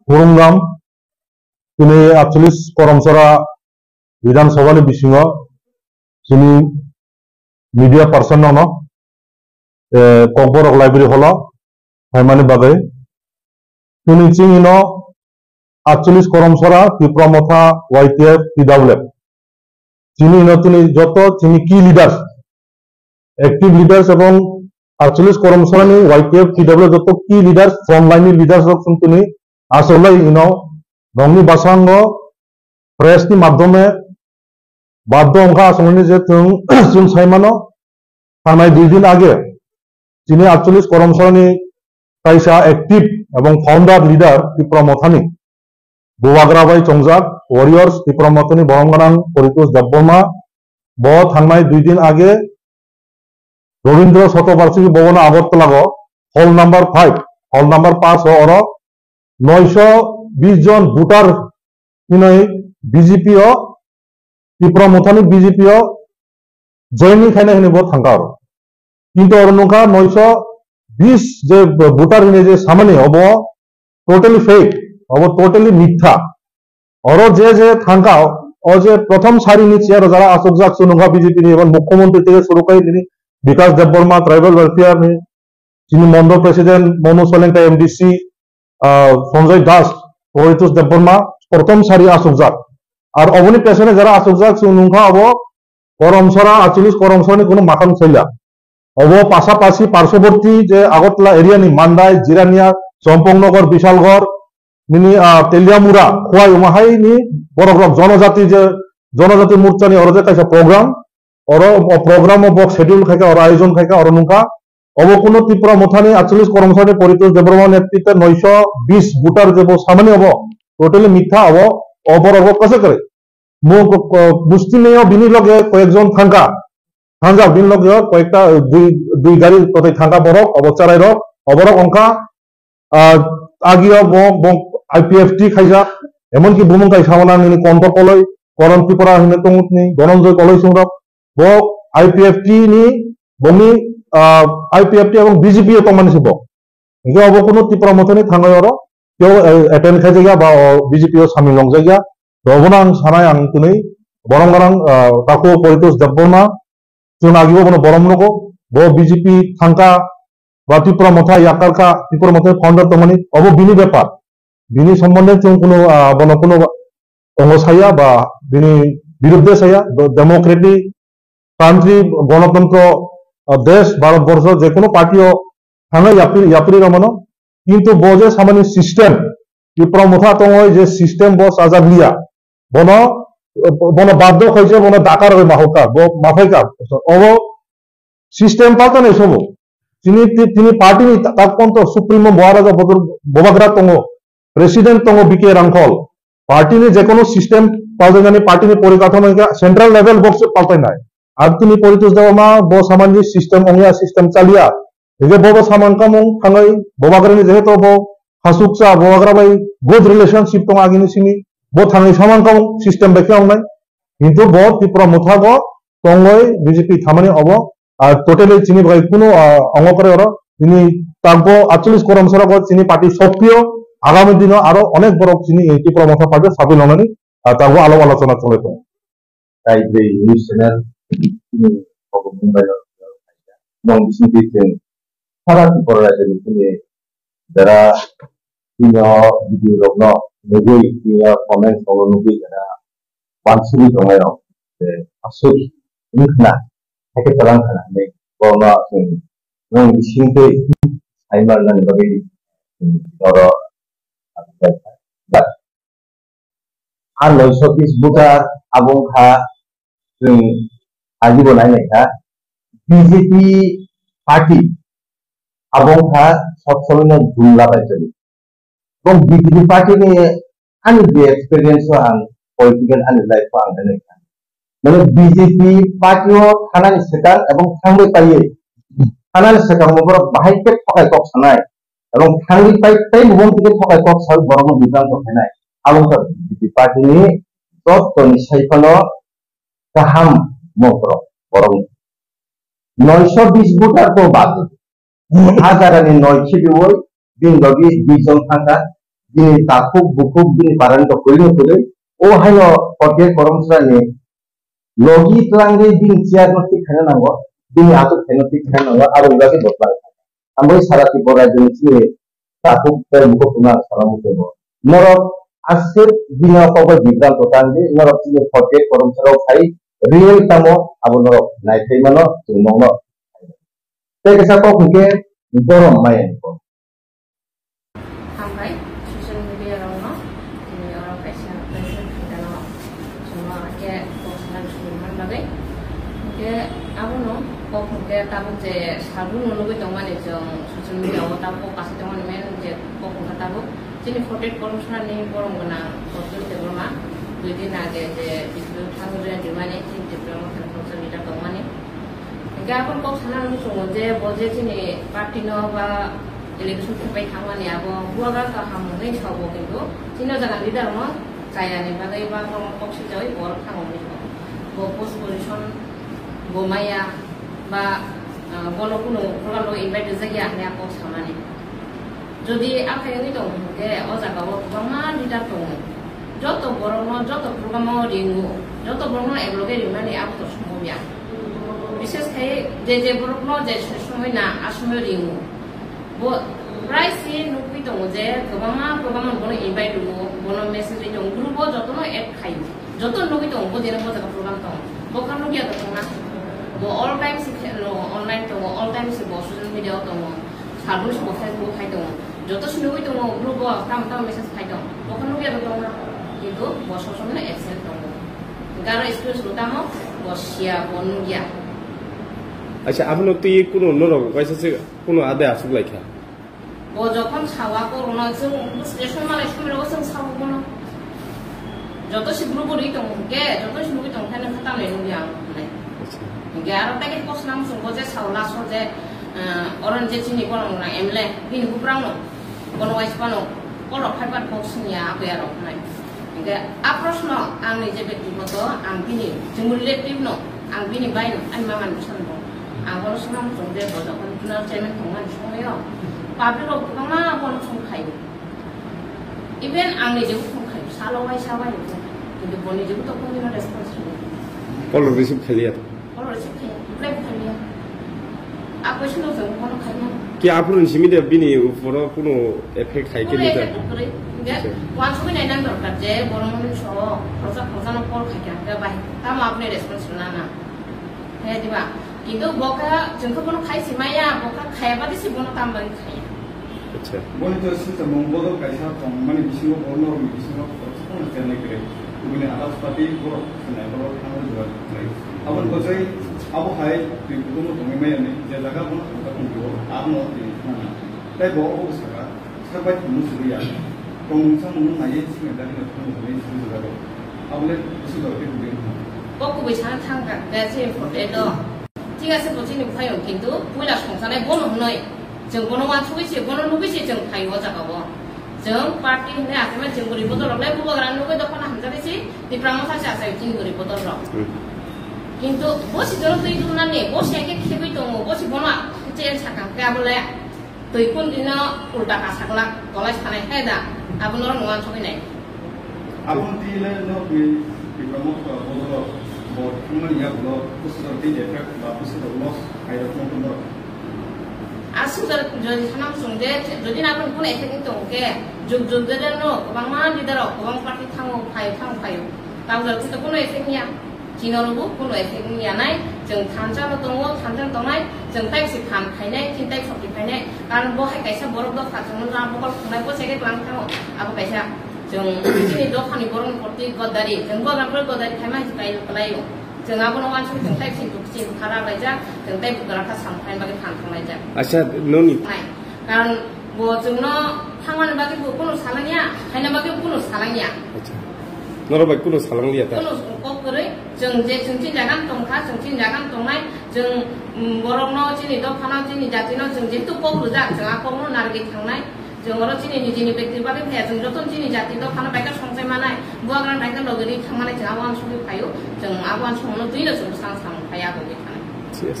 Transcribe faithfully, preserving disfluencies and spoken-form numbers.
Khurumram, tini atchollish Koromsora Bidhan Sabha ni bisingo chini media person rokno, eh, Kokborok Library Hall o phaimani bagwi. Tini chini no atchollish Koromsora Tipra Motha Y T F T W F. Chini no tini joto chini key leaders, active leaders ebong atchollish Koromsora ni Y T F T W F joto key leaders, frontline ni leaders rok chwng tini asolai ino nongni basango press ni madhyome baddo wngkha asongni je chwng, chwng sai mano, thangnai dui din age chini atchollish Koromsora ni kaisa active ebong founder leader Tipra Mothani bubagra bai chongjak warriors Tipra Mothani borom gwnang Paritosh Debbarma bo thangnai dui din age Rabindra Shatobarshiki Bhavan Agartala o hall number five, hall number paanch o oro noisho bis jon voter hinoi B J P o, Tipra Mothani B J P o joining khaina hinoi bo thangkha aro. Kintu oro nungkha noisho bis je voter hinoi je samani obo totally fake, obo totally mitha. Oro je je thangkha, o je prothom sari ni chair o jara achukjak se nungkha B J P ni, ebong mukhyamantri theke suru khai nini Bikash Debbarma, tribal welfare ni, chini mondol president Monu Solenka M D C, ah, Sanjay Das, Paritosh Debbarma, prothom sari achukjak. Ar oboni pesone jara achukjak se nungkha obo Koromsora, atchollish Koromsora ni kunu mathang saila. Obo pasapasi parsoborti je Agartala area ni Mandai, Jirania, Champaknagar, Bishalgarh, nini, ah, Teliamura, Khowai, omo hai ni borok rok jonojati je, jonojati morcha ni oro je kaisa program, oro o program o bo schedule khaikha, oro ayojon khaikha, oro nungkha. Obo kunu Tipra Mothani atchollish Koromsora ni Paritosh Debbarma netritwe noisho bis voter je bo samani obo totally mitha obo, o borok rok kasa kwrwi. Mo-, ko-, ko-, Muslim o bini loge koyekjon thangkha. Thangjak bini loge o koyekta, eh, dui, dui gari kotai thangkha borok, obo cherai rok, oborok wngkha, ah, agi o bo, bo I P F T khaijak, emonki bumung kaisa hwnna nini Kontho Koloi, Koron Tripura hinwi tongni, Dhananjay Koloi song rok, bo I P F T ni, bongni, ah, I P F T ebong B J P o tongmani se bo. Hingke obo kunu Tipra Mothani thangwi oro teo, eh, attend khai jakya ba o B J P o samil nong jakya. To obono ang sanai ang tini borom gwnang, ah, takhuk Paritosh Debbarma, chwng agibo bono borom nogo, bo B J P thangkha ba Tipra Motha yakarkha, Tipra Motha founder tongmani, obo bini bepar. Bini sombonde chwng kunu, ah, bono kunu ongo saya ba bini birudde saya, do-, democratic country, gonotantro, ah, desh, Bharat borsho, je kono party o thangwi yapri, yapri rw mano. Kintu bo je samani system, Tipra Motha tongwi je system bo chajak liya, bono, bono baddo khai je bono dakar rwi mahokka, bo maphai ka. Obo system palta nai sobo. Tini, ti-, tini party ni ta-, tak ponto supremo bo ara bodur bobagra tongo, president tongo B K Rangkhol. Party ni jekono system paljainani party ni porikathomo hingke central level box paltainai. Ar tini Paritosh Debbarma bo samani system ongya system chaliya. Hingke bo bo saman kamung thangwi bobagra ni jehetu bo hasuksa bobagra bai good relationship tong agini simi bo thangwi saman kamung system bai khe ongnai. Kintu bo Tipra Motha bo tongwi B J P thamani obo, ah, totally chini bai kunu, ah, ongo kore oro. Chini takbo atchollish Koromsora bo chini party sokpio, agami dino aro onek borok chini Tipra Motha party sabi longnani, ah, takbo alok alochona chole tongo. Tai bre news channel, chini kok mumbai no, nong bising twi chwng sara Tripura rajyo ni chini jara tini o video rok no nugwi, tini o comments rok no nugwi jara wansugwi tongnai rok je aswk wng khna, hakhe twlang khna hinwi borok no chwng nong bising twi sai man nani bagwi oro. But a noisho bis voter abo wngkha chwng agibo nai naikha B J P party abo wngkha sob somoi no jumla bai choli. Bo B J P party ni ani je experience o ang political ani life o ang naikha. Mane B J P party o thanani swkang ebong thangwi paiwi thanani swkang bo borok bahai khe thokai kok sanai. Ebong thangwi pai tei bo tini thokai kok sawi borokno bibrang tongkhainai. Abo wngkha B J P party ni joto ni sai phano kaham mokro borokni. Noisho bis voter to bad. Hajarani noi khibiwi bini logi duijon thangkha. bini takhuk bukhuk bini parani rok kwrwino kwrwi, o haino Forty Eight Koromsarani logi twlangwi bini chair no thik khaina nango, bini aswk khaino thik khaina nango, abo ni bagwi bo twlang kha. Ang bai sara Tripura rajyoni chini takhuk tei bukhuk no ang salamu tongo. Norok aswk bini o kok bai bibranto tangdi, norok chini Forty Eight Koromsarok hai real tamo abo norok naiphai mano chwng nokno. Tei kaisa kok hwnkhe borom maya ni kok. Hambai, social media rokno, tini oro kaisa press meet khwlaijakno, chwngno hakhe kok sana swngna bagwi. Hwnkhe abono kok hwnkhe tabuk je sabukno nugwi tongmani chwng social media o tabuk kok kasai tongmani main je kok hwnkhe tabuk chini Forty Eight Koromsarani borom gwnang Prajwal Debbarma dui din age je bising thangwi rimani chini Tipra Motha ni social leader tongmani. Hingke aboni kok sana wngwi tongo je bo je chini party no ba election khepai thangmani abo bubagra kaham hwnwi sao bo kintu chini o jaga leader no chaya ni bagwi ba borok kok sijaui borok thango wngwi tongo. Bo post position bo maya ba, ah, bono kunu program o invite rijak ya hwnwi a kok samani. Jodi aphai wngwi tongo hwnkhe o jaga o kwbangma leader tongo. Joto borokno, joto program o ringo, joto borokno ekloge ringnani aboto sombhob ya. Bishes khai je je borokno je se somoi na, a somoi ringo. Bo prai se nukwi tongo je kwbangma program o bono invite rwo, bono message ri tongo, group o jotono add khaio. Joto nugwi tongo, bo jera bo jaga program tongo. Bo kha nugya da tongna. Bo all time se khe-, no, online tongo, all time se bo social media o tongo. Sabun se bo Facebook khai tongo. Joto se nugwi tongo, group o tamo tamo message khai tongo. Bo kha nugya da tongna. Kintu bo sob somoi no absent tongo. Garo experience bo tamo, bo siya, bo nugya. Acha, abono twi kuno norok kaisa se kuno ade asuk lai kha. Bo jokhon sawa korokno chwng station malai somoi rogo chwng sawo bono. Joto se group o ri tongo hwnkhe, joto se nugwi tongo hwnkhe nokha tamni nugwi ang hwnai. Acha. Hwnkhe aro tei khe post nang chwng bo je sao last o je, ah, oro ni je chini borok rang M L A bini buprang no bono wai phano call rok phai phano kok sing ya abo ya rok hwnai. Hingke a proshno ang ni je bektigoto ang bini chwng relative no, ang bini bai no, ani mama ni bwsano bo. Ang bono swngna muchung je bo jokhon general chairman tongmani somoio public rok kwbangma bono song khaio. Even ang ni je bukhung khaio, salo waisa bai no, kintu bo ni je bukhung no response rwya. Call receive khailiya. Oro se khe, reply bo khailiya. A question no jawab bono khaina. Ki aphuru ni simi de bini uporo kuno effect khai Kuno khe effect kwrwi. Hingke Acha. Wansugwi naina dorkar je borok mani so khoroksa khoroksa no call khai kha, hingke bai tamo apni response rwna na. He diba? Kintu bo kha chwng khe bono khai si maya, bo kha khaya badi se bono tamo bagwi khaya. Acha. Boni to swijamung bodol kaisa tongmani bisingo bo norokni bisingo kochokma chenai kwrwi. Kubuni adas pati borok chenai borok thangwi jora kwrwi. Aboni bagwi abo hai twi kutung tongwi maya ni je jaga bono thangkha tongphio abono twi thangna. Tei bo obo saka sakbai thangno suriya. Tongmung samungno naiwi singa dagino thangwi hwnwi suri jago. Abole busi dorkhe kubui wngkha. Bo kubui sana thangkha, khe se important o. Thik ase, bo chini bwkhai o, kintu puila songchanai bono hwnwi. Chwng bono wansugwi se, bono nugwi se chwng phaio o jaga o. Chwng party hwnwi achaima chwng guri bodol rok lai bubagra nugwi dophano hamjakgwi se, Tipra Motha se achai chini guri bodol rok. Hmm. Kintu bo se jono twi dunani, bo se khe khebwi tongo, bo se bono change sakha khe abo le twi kun dino ulta kasak lak tolai sanai hai da, abo norok no wansugwi nai. Aboni twi le norokni Tipra Motha bodol bo thangmani yagulo busi rok twi effect ba busi rok loss hai rok no norok. Aswk jodi sana muchung je, jodi na aboni kunu effect wng tong khe, jug jug de no kwbangma leader rok, kwbang party thango, phaio, thango, phaio. Tabuk jora kunu effect wngya. Chini oro bo kunu effect wngya nai. Chwng thansa no tongo, thansa no tongnai, chwng tai se phan khainai, chini tai sokti khainai. Karon bo hai kaisa borok dopha chwngno ram bokol khwnai, bo se khe klang thango. Abo kaisa chwng chini dophani borokni proti godari, chwng bo ram godari khaima hai se kaio, kwlaio. Chwng abono uansuk chwng tai phiyok chwng khara laijak, chwng tai bwkra kha samung khaina bagwi phan thanglaijak. Acha, noni. Nai. Karon bo chwngno thangmani bagwi bo kunu salangya, khaina bagwi bo kunu salangya. Acha. Norok bai kunu salangliya ta? Kunu kok kwrwi, chwng je chwng chini jaga tongkha, chwng chini jaga tongnai, chwng, mm, borokno chini dophano chini jatino chwng jehetu kok rwjak, chwng a kokno narwgwi thangnai. Chwng oro chini nijini bekti bagwi phaiya, chwng jotono chini jati dophano bai khe songchai manai, bubagrano bai khe logi rwi thangmani chwng abo uansugwi phaio, chwng abo uansukmano twino chwng bwskango samung phaiya abo wngwi thanai. Yes.